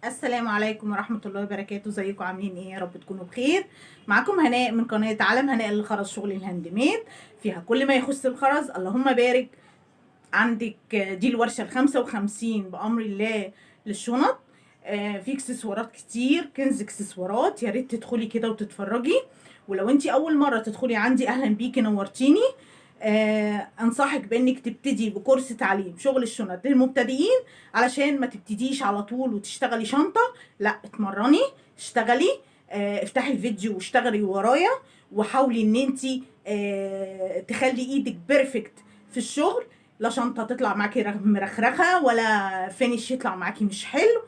السلام عليكم ورحمة الله وبركاته. ازيكم عاملين ايه؟ يا رب تكونوا بخير. معاكم هناء من قناة عالم هناء للخرز، شغل ال handmade فيها كل ما يخص الخرز. اللهم بارك. عندك دي الورشة 55 بأمر الله للشنط. في اكسسوارات كتير، كنز اكسسوارات، يا ريت تدخلي كده وتتفرجي. ولو انتي اول مرة تدخلي عندي اهلا بيكي، نورتيني. انصحك بانك تبتدي بكورس تعليم شغل الشنط للمبتدئين، علشان ما تبتديش على طول وتشتغلي شنطة. لا، اتمرني، اشتغلي، افتحي الفيديو واشتغلي ورايا، وحاولي ان انتي تخلي ايدك perfect في الشغل. لا شنطة تطلع معاكي مرخرخة، ولا finish يطلع معاكي مش حلو.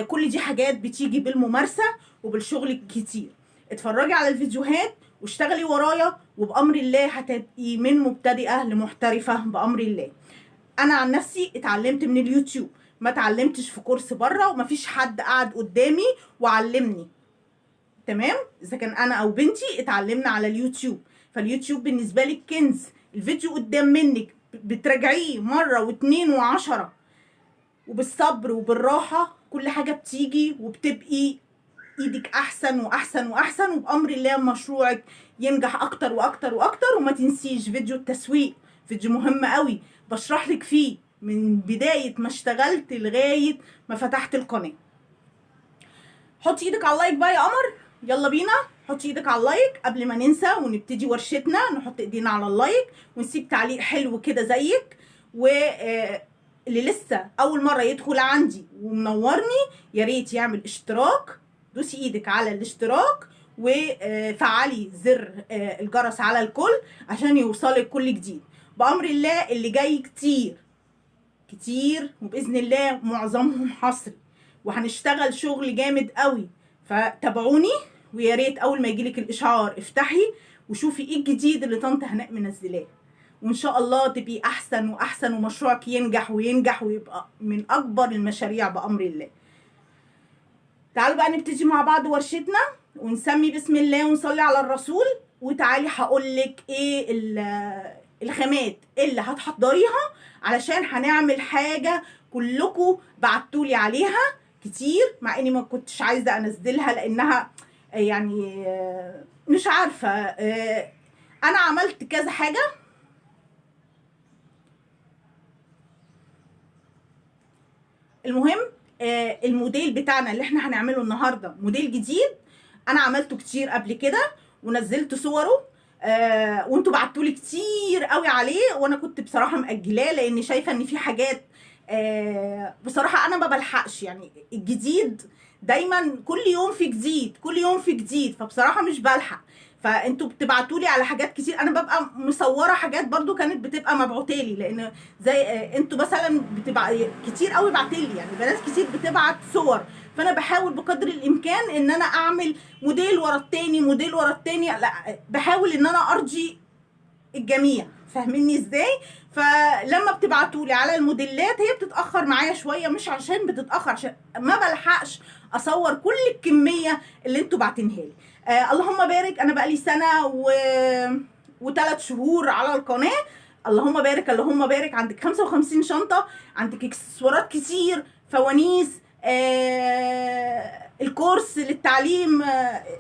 كل دي حاجات بتيجي بالممارسة وبالشغل الكتير. اتفرجي على الفيديوهات واشتغلي ورايا، وبأمر الله هتبقي من مبتدئة لمحترفة بأمر الله. انا عن نفسي اتعلمت من اليوتيوب، ما اتعلمتش في كورس بره، ومفيش حد قعد قدامي وعلمني. تمام؟ اذا كان انا او بنتي اتعلمنا على اليوتيوب. فاليوتيوب بالنسبة لك كنز، الفيديو قدام منك بتراجعيه مرة واتنين وعشرة، وبالصبر وبالراحه كل حاجة بتيجي، وبتبقي ايدك احسن واحسن واحسن، وبامر الله مشروعك ينجح اكتر واكتر واكتر. وما تنسيش فيديو التسويق، فيديو مهم قوي بشرح لك فيه من بداية ما اشتغلت لغاية ما فتحت القناة. حطي ايدك على ال like بقى يا قمر، يلا بينا. حطي ايدك على ال like قبل ما ننسى ونبتدي ورشتنا. نحط ايدينا على ال like ونسيب تعليق حلو كده زيك. و اللي لسه اول مرة يدخل عندي ومنورني يا ريت يعمل اشتراك. دوسي ايدك على الاشتراك وفعلي زر الجرس على الكل عشان يوصلك كل جديد بأمر الله. اللي جاي كتير كتير، وبإذن الله معظمهم حصري، وهنشتغل شغل جامد قوي، فتابعوني. ويا ريت اول ما يجيلك الاشعار افتحي وشوفي ايه الجديد اللي طنط هناء منزلاه، وان شاء الله تبقي احسن واحسن، ومشروعك ينجح وينجح ويبقى من اكبر المشاريع بامر الله. تعالوا بقى نبتدي مع بعض ورشتنا، ونسمي بسم الله ونصلي على الرسول. وتعالي هقولك ايه الخامات اللي هتحضريها، علشان هنعمل حاجة كلكم بعتولي عليها كتير، مع اني ما كنتش عايزة انزلها لانها يعني مش عارفة. انا عملت كذا حاجة. المهم الموديل بتاعنا اللي احنا هنعمله النهارده موديل جديد، انا عملته كتير قبل كده ونزلت صوره، وانتوا بعتولي كتير قوي عليه، وانا كنت بصراحة مأجلاه لان شايفه ان في حاجات بصراحة انا ما بلحقش، يعني الجديد دايما كل يوم في جديد، كل يوم في جديد، فبصراحة مش بلحق. فانتوا بتبعتولي على حاجات كتير، انا ببقى مصوره حاجات برضو كانت بتبقى مبعوتالي، لان زي انتوا مثلا بتبقى كتير قوي بعتلي، يعني بنات كتير بتبعت صور، فانا بحاول بقدر الامكان ان انا اعمل موديل ورا التاني، موديل ورا التاني، لا بحاول ان انا ارضي الجميع، فاهميني ازاي؟ فلما بتبعتولي على الموديلات هي بتتاخر معايا شوية، مش عشان بتتاخر، عشان ما بلحقش اصور كل الكمية اللي انتوا بعتينها لي. اللهم بارك، انا بقالي سنة وثلاث شهور على القناة. اللهم بارك اللهم بارك. عندك 55 شنطه، عندك اكسسوارات كتير، فوانيس، الكورس للتعليم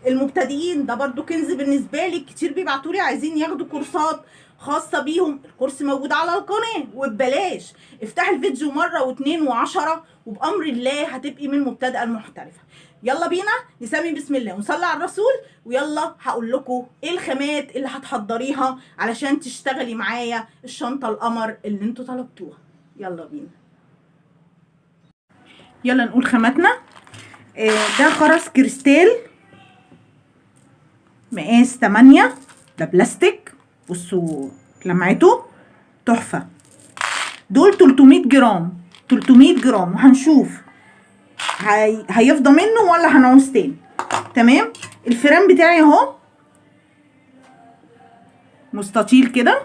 المبتدئين ده برضو كنز بالنسبة لي. كتير بيبعتولي عايزين ياخدوا كورسات خاصة بيهم، الكورس موجود على القناة وببلاش. افتحي الفيديو مرة واتنين وعشرة، وبأمر الله هتبقي من مبتدئة المحترفة. يلا بينا نسمي بسم الله ونصلي على الرسول، ويلا هقول لكم ايه الخامات اللي هتحضريها علشان تشتغلي معايا الشنطة القمر اللي انتوا طلبتوها. يلا بينا، يلا نقول خاماتنا. ده خرز كريستال مقاس 8، ده بلاستيك، بصوا لمعته تحفة. دول 300 جرام، 300 جرام، وهنشوف هيفضى منه ولا هنعوز تاني. تمام. الفرام بتاعي اهو مستطيل كده.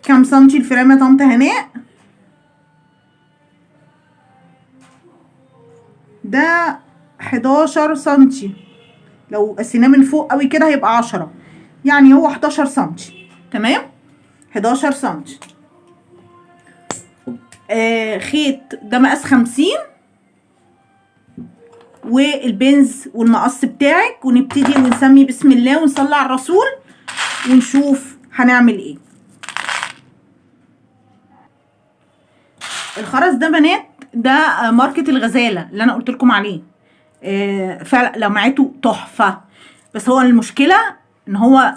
كام سنتي الفرام يا طنط هناء؟ ده 11 سنتي، لو قسيناه من فوق قوي كده هيبقى 10، يعني هو 11 سنتي. تمام، 11 سنتي. خيط ده مقاس 50، والبنز والمقص بتاعك، ونبتدي ونسمي بسم الله ونصلي على الرسول ونشوف هنعمل ايه. الخرز ده بنات ده ماركة الغزالة اللي انا قلت لكم عليه، فعلا لمعته تحفة، بس هو المشكلة ان هو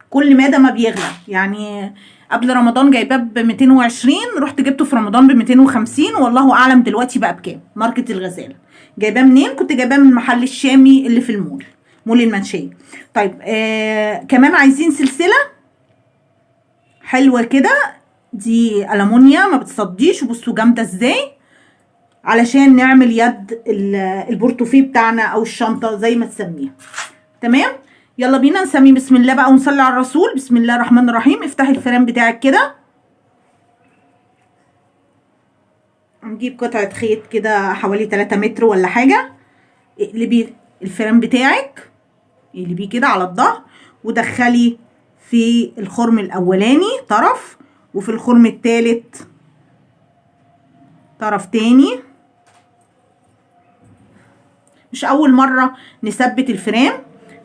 كل مادة ما بيغلى. يعني قبل رمضان جايباه ب 220، رحت جبته في رمضان ب 250، والله اعلم دلوقتي بقى بكام. ماركة الغزالة جايباه منين؟ كنت جايباه من محل الشامي اللي في المول، مول المنشية. طيب كمان عايزين سلسلة حلوة كده، دي ألمونيا ما بتصديش، وبصوا جامدة ازاي، علشان نعمل يد البورتوفيه بتاعنا او الشنطة زي ما تسميها. تمام، يلا بينا نسمي بسم الله بقى ونصلي على الرسول. بسم الله الرحمن الرحيم. افتحي الفرام بتاعك كده، نجيب قطعة خيط كده حوالي 3 متر ولا حاجة، اقلبي الفرام بتاعك، اقلبيه كده على الظهر، ودخلي في الخرم الاولاني طرف، وفي الخرم الثالث طرف تاني. مش اول مرة نثبت الفرام.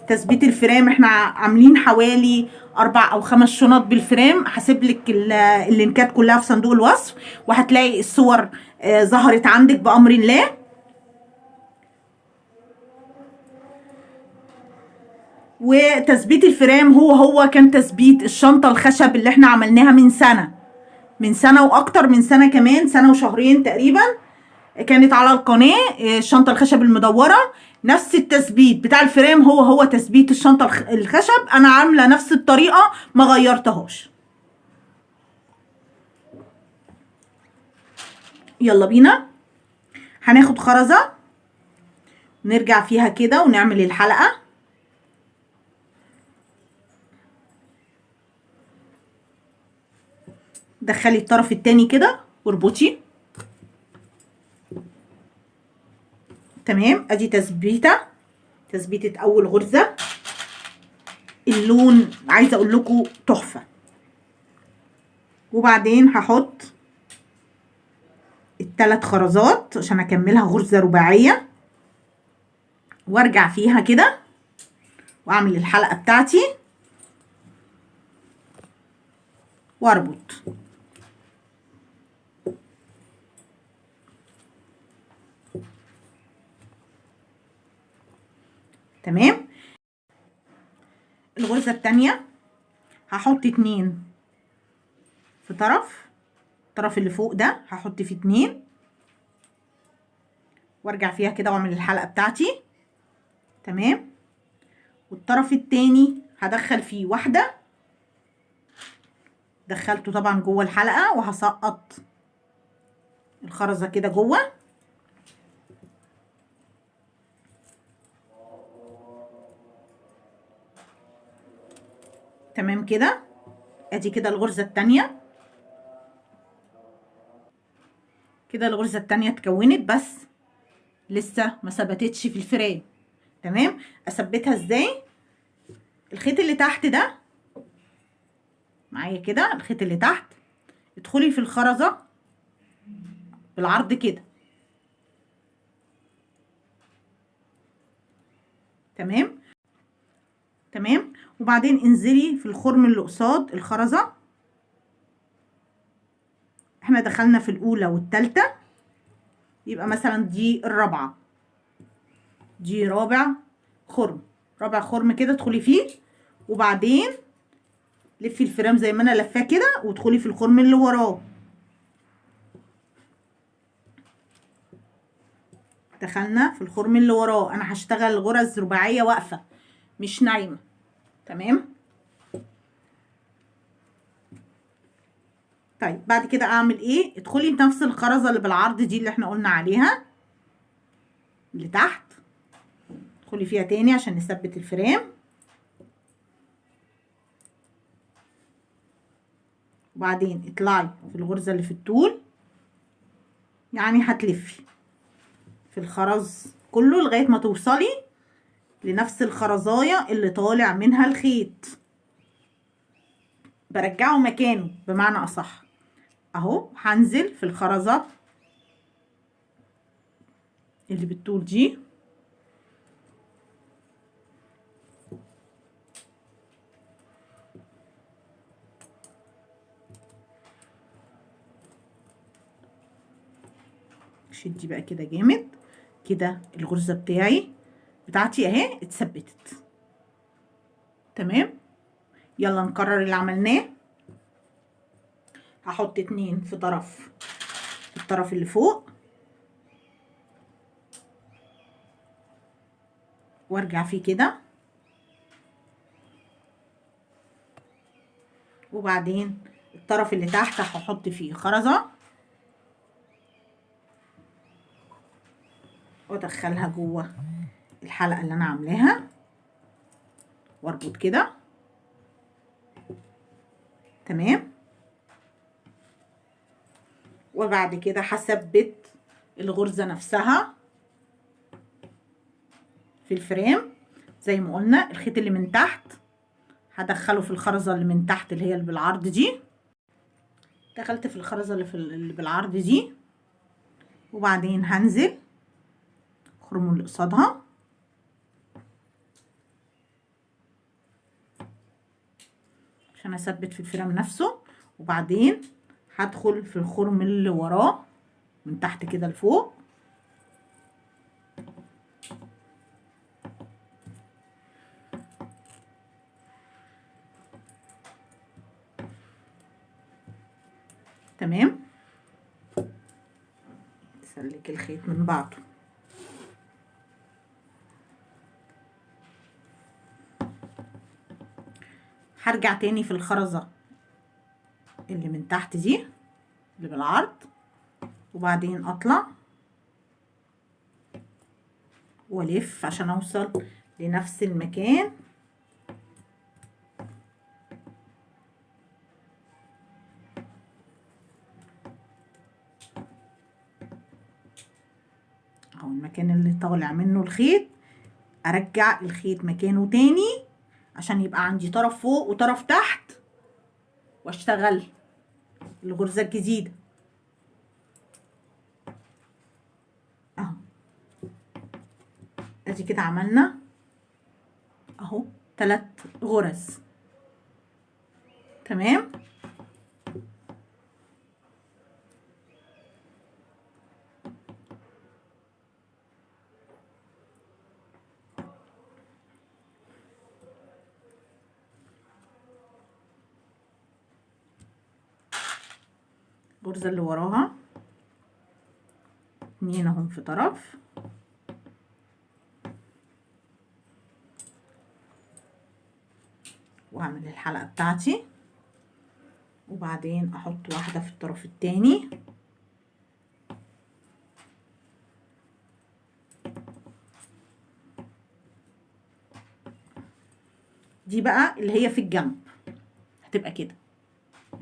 تثبيت الفرام احنا عاملين حوالي 4 أو 5 شنط بالفرام، هسيب لك اللينكات كلها في صندوق الوصف، وهتلاقي الصور ظهرت عندك بأمر الله. وتثبيت الفرام هو كان تثبيت الشنطة الخشب اللي احنا عملناها من سنة، من سنة واكتر من سنة، كمان سنة وشهرين تقريبا، كانت على القناة. الشنطة الخشب المدورة نفس التثبيت بتاع الفرام هو تثبيت الشنطة الخشب. انا عاملة نفس الطريقة ما غيرتهاش. يلا بينا هناخد خرزة نرجع فيها كده ونعمل الحلقة. دخلي الطرف التاني كده واربطي. تمام، ادي تثبيتة اول غرزة. اللون عايزة اقول لكم تحفة. وبعدين هحط التلات خرزات عشان اكملها غرزة رباعية، وارجع فيها كده واعمل الحلقة بتاعتي واربط. تمام. الغرزة التانية هحط 2 في طرف، الطرف اللي فوق ده هحط فيه 2، وارجع فيها كده واعمل الحلقة بتاعتي. تمام. والطرف التاني هدخل فيه واحدة، دخلته طبعا جوه الحلقة، وهسقط الخرزة كده جوه. تمام كده، ادي كده الغرزة التانية. كده الغرزة التانية اتكونت، بس لسه ما ثبتتش في الفرام. تمام. اثبتها ازاي؟ الخيط اللي تحت ده معايا كده، الخيط اللي تحت ادخلي في الخرزة بالعرض كده. تمام. تمام. وبعدين انزلي في الخرم اللي قصاد الخرزة. احنا دخلنا في الاولى والتالتة، يبقى مثلا دي الرابعة، دي رابع خرم، رابع خرم كده ادخلي فيه، وبعدين لفي الفرام زي ما انا لفاه كده وادخلي في الخرم اللي وراه. دخلنا في الخرم اللي وراه. انا هشتغل غرز رباعية واقفة مش نايمة. تمام. طيب بعد كده اعمل ايه؟ ادخلي بنفس الخرزة اللي بالعرض دي اللي احنا قلنا عليها اللي تحت، ادخلي فيها تاني عشان نثبت الفرام. وبعدين اطلعي في الغرزة اللي في الطول، يعني هتلفي في الخرز كله لغاية ما توصلي لنفس الخرزاية اللي طالع منها الخيط. برجعه مكانه بمعنى اصح. اهو هنزل في الخرزة اللي بالطول دي، بقى كده جامد كده. الغرزة بتاعتي اهي اتثبتت. تمام. يلا نكرر اللي عملناه. هحط 2 في طرف، الطرف اللي فوق، وارجع فيه كده، وبعدين الطرف اللي تحت هحط فيه خرزة وادخلها جوه الحلقة اللي انا عاملاها واربط كده. تمام. وبعد كده هثبت الغرزة نفسها في الفريم زي ما قلنا. الخيط اللي من تحت هدخله في الخرزة اللي من تحت اللي هي اللي بالعرض دي. دخلت في الخرزة اللي بالعرض دي، وبعدين هنزل خرم اللي قصادها عشان اثبت في الفريم نفسه، وبعدين هدخل في الخرم اللي وراه من تحت كده لفوق. تمام. سلك الخيط من بعضه. هرجع تاني في الخرزة اللي من تحت دي اللي بالعرض، وبعدين اطلع والف عشان اوصل لنفس المكان. اهو المكان اللي طالع منه الخيط، ارجع الخيط مكانه تاني عشان يبقى عندي طرف فوق وطرف تحت، واشتغل الغرزة الجديدة اهو. ادي كده عملنا اهو 3 غرز. تمام. الغرزة اللي وراها 2 اهم في طرف، واعمل الحلقة بتاعتي، وبعدين احط واحدة في الطرف التاني. دي بقى اللي هي في الجنب هتبقى كده،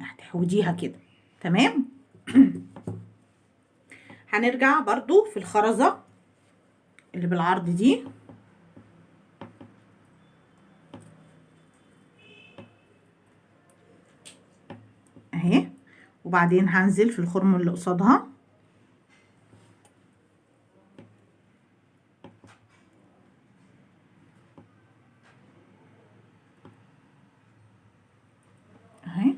هتحوديها كده. تمام. هنرجع برضو في الخرزة اللي بالعرض دي، اهي، وبعدين هنزل في الخرم اللي قصادها اهي،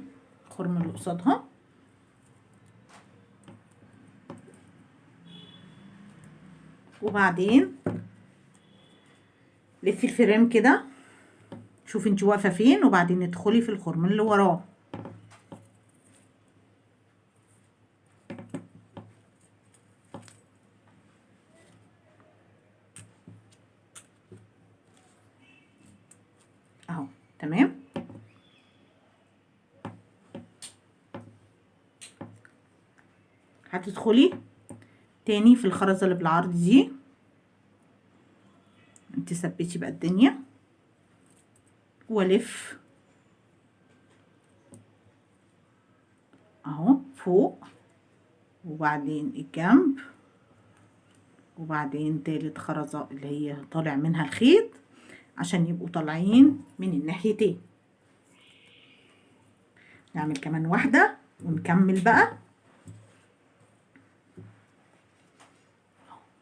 الخرم اللي قصادها، وبعدين لفي الفريم كده، شوفي انت واقفة فين، وبعدين ادخلي في الخرم اللي وراه. اهو. تمام. هتدخلي تاني في الخرزة اللي بالعرض دي، انت ثبتي بقى الدنيا، والف اهو فوق، وبعدين الجنب، وبعدين تالت خرزة اللي هي طالع منها الخيط عشان يبقوا طالعين من الناحيتين. نعمل كمان واحدة ونكمل بقى.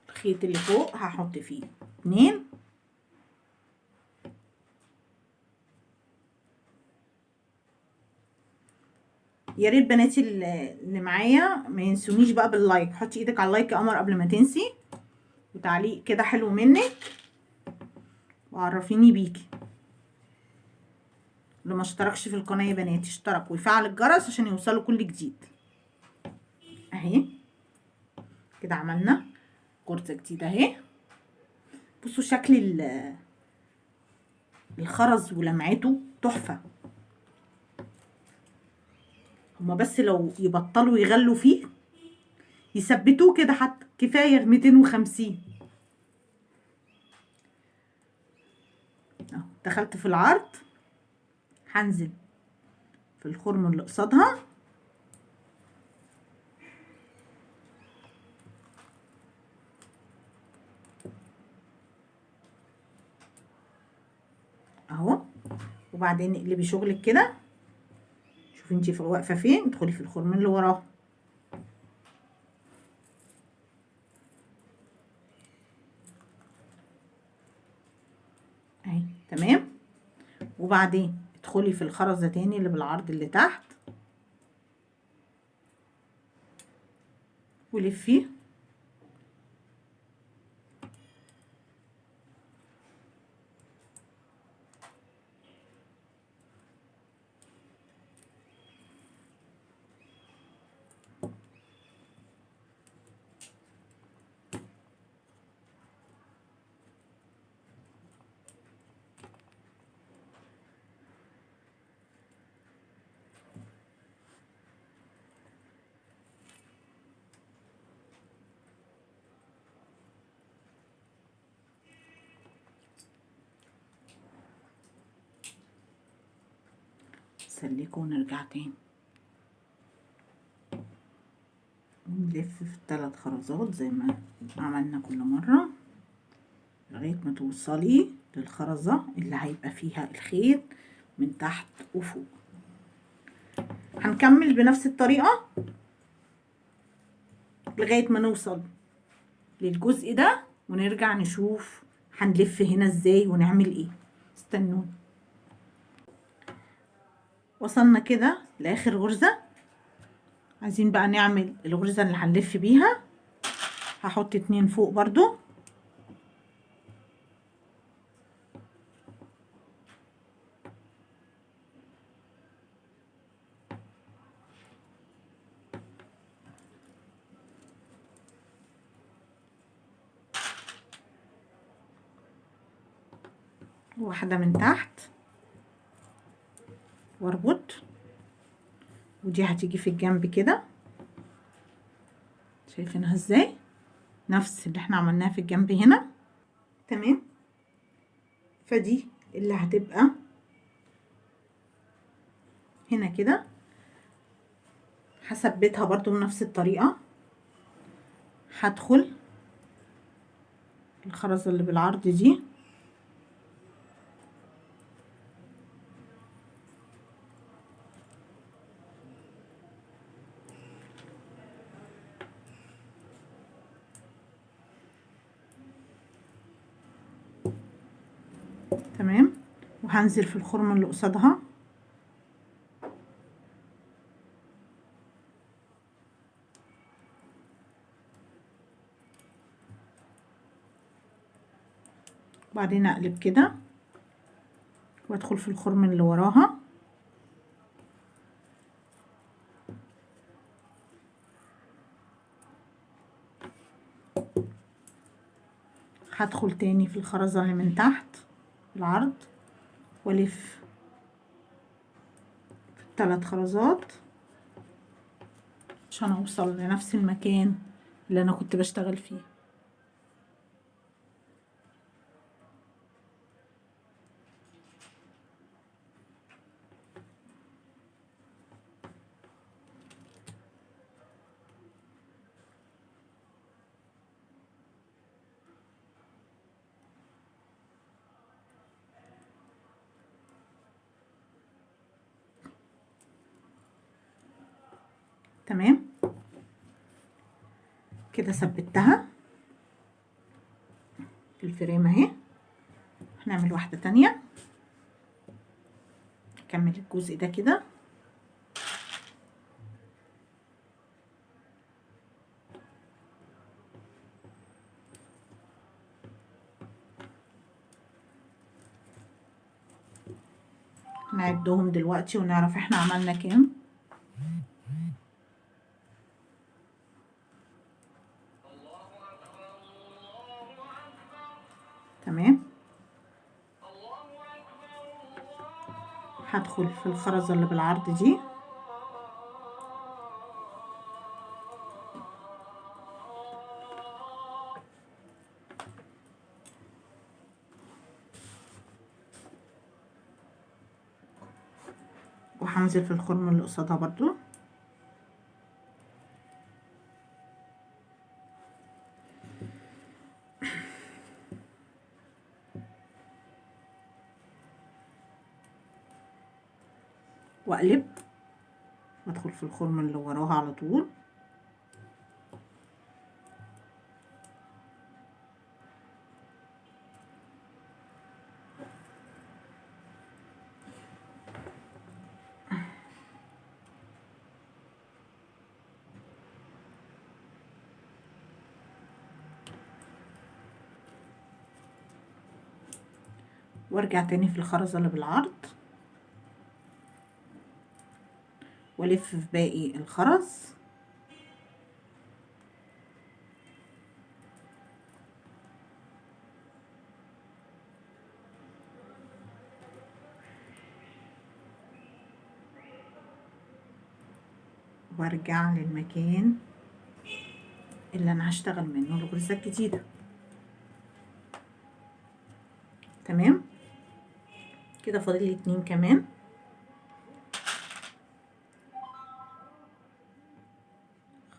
الخيط اللي فوق هحط فيه 2، يا ريت بناتي اللي معايا ما ينسونيش بقى بال like. حطي ايدك على ال like يا قمر قبل ما تنسي، وتعليق كده حلو منك، وعرفيني بيكي. اللي ما اشتركش في القناة يا بناتي اشترك ويفعل الجرس عشان يوصلوا كل جديد. اهي كده عملنا غرزة جديدة اهي. بصوا شكل الخرز ولمعته تحفة. هما بس لو يبطلوا يغلوا فيه يثبتوه كده حتى كفاية 250. اهو دخلت في العرض، هنزل في الخرم اللي قصادها، اهو. وبعدين اقلبي شغلك كده، شوفي انتي واقفة فين، ادخلي في الخرم اللي وراه. اهي تمام. وبعدين ادخلي في الخرزه تاني اللي بالعرض اللي تحت ولفي. نسلكه ونرجع تاني ونلف في الثلاث خرزات زي ما عملنا كل مرة لغاية ما توصلي للخرزة اللي هيبقى فيها الخيط من تحت وفوق. هنكمل بنفس الطريقة لغاية ما نوصل للجزء ده ونرجع نشوف هنلف هنا ازاي ونعمل ايه. استنوني. وصلنا كده لاخر غرزة، عايزين بقى نعمل الغرزة اللي هنلف بيها. هحط 2 فوق برضو، واحدة من تحت واربط، ودي هتيجي في الجنب كده. شايفينها ازاي؟ نفس اللي احنا عملناها في الجنب هنا. تمام. فدي اللي هتبقى هنا كده، هثبتها برضو بنفس الطريقة. هدخل الخرزة اللي بالعرض دي تمام، وهنزل في الخرم اللي قصادها. وبعدين اقلب كده وادخل في الخرم اللي وراها. هدخل تاني في الخرزة اللي من تحت العرض والف في الثلاث خرزات عشان اوصل لنفس المكان اللي انا كنت بشتغل فيه. تمام كده ثبتها في الفريم اهي. هنعمل واحدة تانية، نكمل الجزء ده كده. نعدهم دلوقتي ونعرف احنا عملنا كام. تمام. هدخل في الخرزة اللي بالعرض دي، وهنزل في الخرم اللي قصادها برضو. واقلب وادخل في الخرم اللي وراها على طول. وارجع تاني في الخرزة اللي بالعرض، والف في باقي الخرز. وارجع للمكان اللي انا هشتغل منه الغرزة الجديدة. تمام كده، فاضل لي 2 كمان.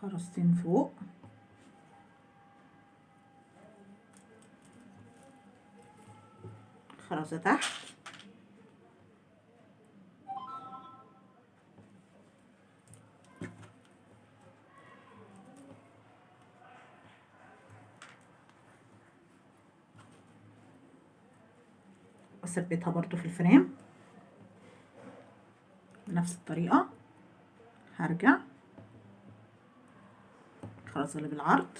خرزتين فوق، خرزة تحت، واثبتها برضو في الفريم بنفس الطريقة. هرجع الخرزة اللي بالعرض،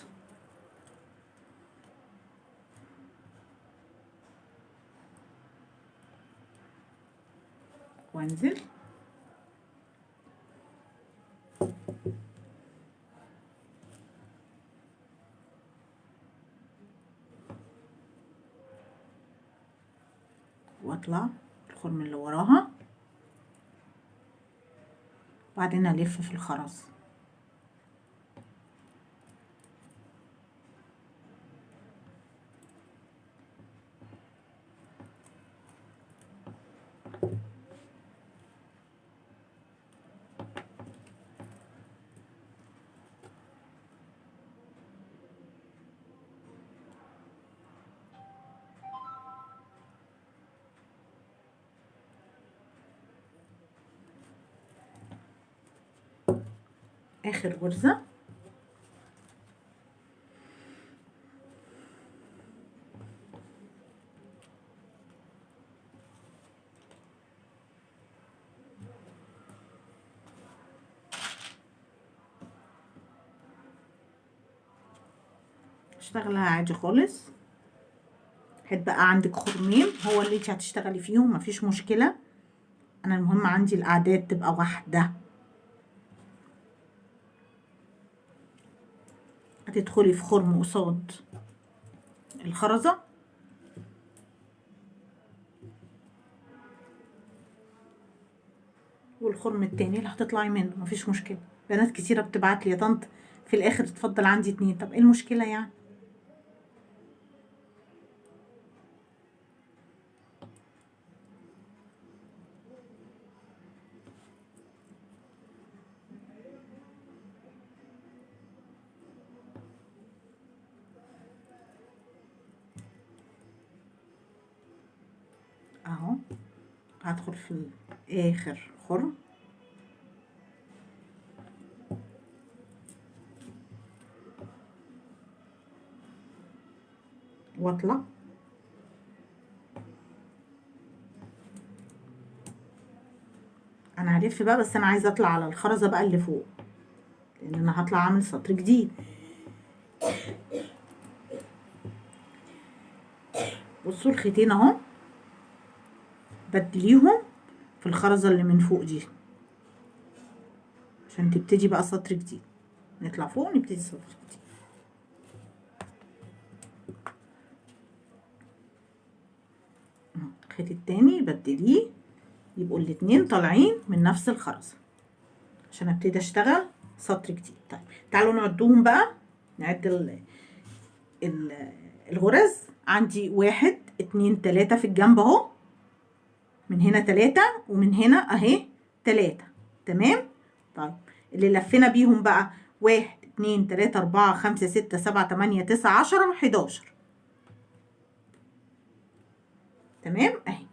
وانزل واطلع الخرم اللي وراها، وبعدين الف في الخرز. اخر غرزة. اشتغلها عادي خالص. هتبقى عندك خرمين هو اللي انت هتشتغلي فيهم، مفيش مشكلة. انا المهم عندي الاعداد تبقى واحدة. هتدخلي في خرم قصاد الخرزة، والخرم التاني اللي هتطلعي منه، مفيش مشكلة. بنات كتيرة بتبعت لي يا طنط في الاخر اتفضل عندي 2، طب ايه المشكلة يعني؟ اهو هدخل في اخر خرم، واطلع انا هلف بقى، بس انا عايزه اطلع على الخرزه بقى اللي فوق، لان انا هطلع اعمل سطر جديد. بصوا الخيطين اهو، بدليهم في الخرزة اللي من فوق دي عشان تبتدي بقى سطر جديد. نطلع فوق ونبتدي سطر جديد. الخيط التاني بدليه، يبقوا الاتنين طالعين من نفس الخرزة عشان ابتدي اشتغل سطر جديد. طيب تعالوا نعدهم بقى، نعد الغرز. عندي 1 2 3 في الجنب اهو، من هنا 3 ومن هنا اهي 3. تمام. طيب اللي لفينا بيهم بقى 1 2 3 4 5 6 7 8 9 10 11. تمام اهي.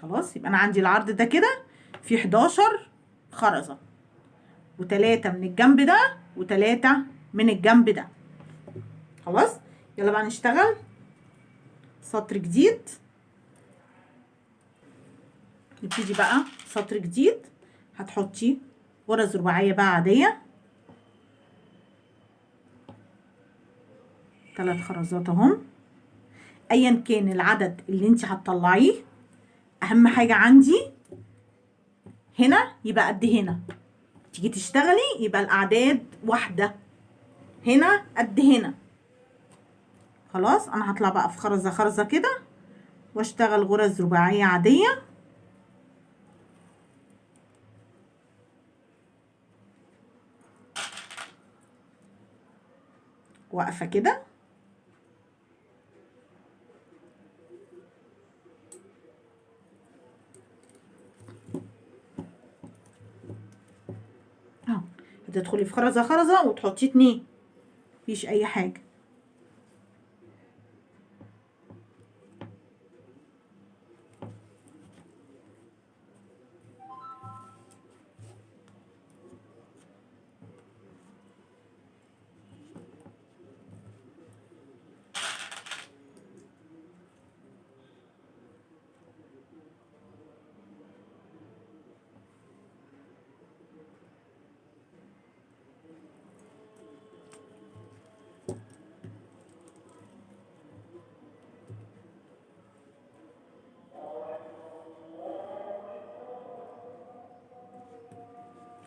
خلاص يبقى انا عندي العرض ده كده في 11 خرزة، و3 من الجنب ده و3 من الجنب ده. خلاص يلا بقى نشتغل سطر جديد. نبتدي بقى سطر جديد. هتحطي غرز رباعية بقى عادية، 3 خرزات اهم، ايا كان العدد اللي انت هتطلعيه. اهم حاجة عندي هنا يبقى قد هنا، تيجي تشتغلي يبقى الاعداد واحدة، هنا قد هنا. خلاص انا هطلع بقى في خرزة خرزة كده واشتغل غرز رباعية عادية. واقفة كده. اهو هتدخلي في خرزة خرزة وتحطي 2، مفيش اي حاجة.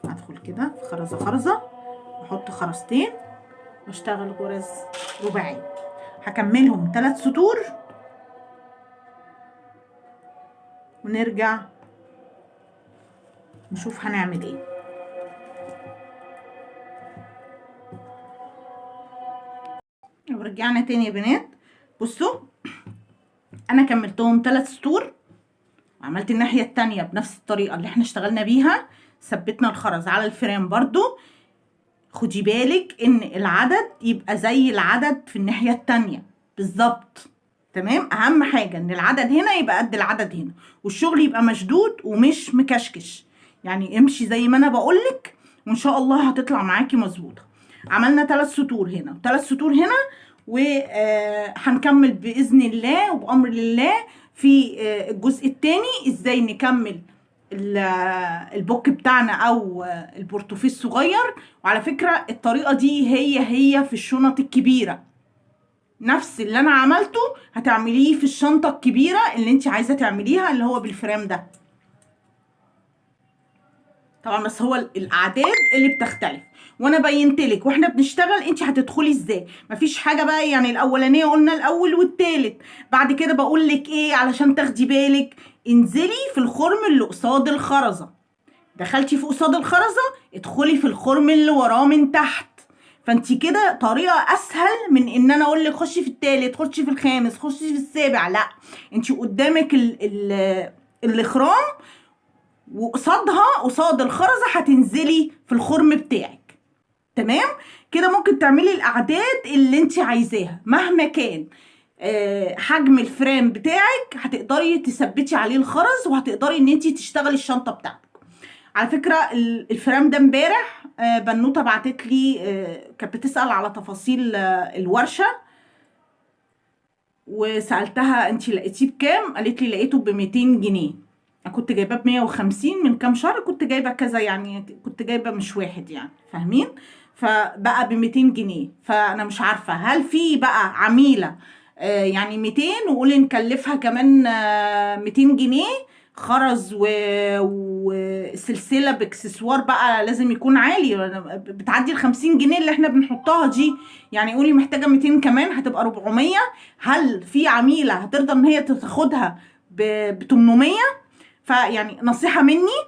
هدخل كده في خرزة خرزة واحط خرزتين واشتغل غرز رباعية. هكملهم 3 سطور ونرجع نشوف هنعمل ايه. ورجعنا تاني يا بنات. بصوا انا كملتهم 3 سطور وعملت الناحية التانية بنفس الطريقة اللي احنا اشتغلنا بيها. ثبتنا الخرز على الفريم برضو. خدي بالك ان العدد يبقى زي العدد في الناحية التانية بالظبط. تمام. اهم حاجة ان العدد هنا يبقى قد العدد هنا، والشغل يبقى مشدود ومش مكشكش، يعني امشي زي ما انا بقولك وان شاء الله هتطلع معاكي مظبوطة. عملنا 3 سطور هنا و3 سطور هنا، وهنكمل باذن الله وبامر الله في الجزء الثاني ازاي نكمل البوك بتاعنا او البورتوفيه الصغير. وعلى فكرة الطريقة دي هي في الشنط الكبيرة، نفس اللي انا عملته هتعمليه في الشنطة الكبيرة اللي انت عايزة تعمليها اللي هو بالفريم ده طبعا، بس هو الاعداد اللي بتختلف. وانا بينتلك واحنا بنشتغل انت هتدخلي ازاي، مفيش حاجة بقى. يعني الاولانية قلنا الاول والتالت، بعد كده بقول لك ايه علشان تاخدي بالك، انزلي في الخرم اللي قصاد الخرزه، دخلتي في قصاد الخرزه ادخلي في الخرم اللي وراه من تحت. فانت كده طريقه اسهل من ان انا اقول لك خشي في التالت، خشي في الخامس، خشي في السابع. لا، انت قدامك الاخرام وقصادها قصاد الخرزه هتنزلي في الخرم بتاعك. تمام كده. ممكن تعملي الاعداد اللي انت عايزاها مهما كان حجم الفريم بتاعك، هتقدري تثبتي عليه الخرز وهتقدري ان انت تشتغلي الشنطة بتاعتك. على فكرة الفريم ده امبارح بنوته بعتت لي، كانت بتسال على تفاصيل الورشة، وسالتها انت لقيتيه بكام؟ قالت لي لقيته ب 200 جنيه. انا كنت جايباه ب 150 من كام شهر، كنت جايبه كذا، يعني كنت جايبه مش واحد، يعني فاهمين؟ فبقى ب 200 جنيه. فانا مش عارفه هل في بقى عميله يعني 200 وقولي نكلفها كمان 200 جنيه خرز وسلسلة باكسسوار بقى لازم يكون عالي، بتعدي ال 50 جنيه اللي احنا بنحطها دي، يعني قولي محتاجه 200 كمان هتبقى 400. هل في عميله هترضى ان هي تاخدها ب 800؟ فيعني نصيحة مني،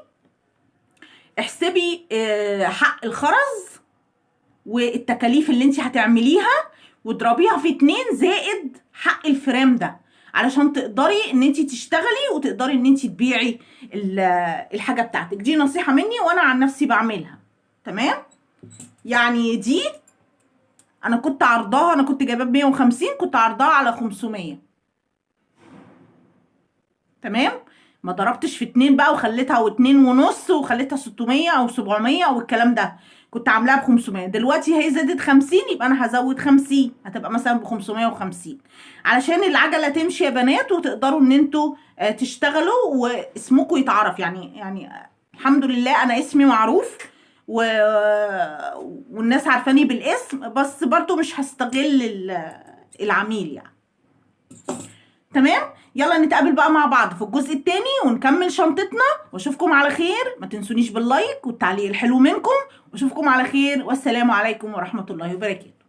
احسبي حق الخرز والتكاليف اللي انت هتعمليها واضربيها في 2 زائد حق ال frame ده، علشان تقدري ان انت تشتغلي وتقدري ان انت تبيعي الحاجة بتاعتك. دي نصيحة مني وانا عن نفسي بعملها. تمام؟ يعني دي انا كنت عرضاها، انا كنت جايباها ب 150، كنت عرضاها على 500. تمام؟ ما ضربتش في 2 بقى وخليتها 2.5 وخليتها 600 او 700 او الكلام ده، كنت عاملاها ب 500. دلوقتي هي زادت 50، يبقى انا هزود 50، هتبقى مثلا ب 550، علشان العجلة تمشي يا بنات، وتقدروا ان انتوا تشتغلوا واسمكم يتعرف. يعني الحمد لله انا اسمي معروف والناس عارفاني بالاسم، بس برضو مش هستغل العميل يعني. تمام؟ يلا نتقابل بقى مع بعض في الجزء الثاني ونكمل شنطتنا، واشوفكم على خير. ما تنسونيش بال like والتعليق الحلو منكم، واشوفكم على خير، والسلام عليكم ورحمة الله وبركاته.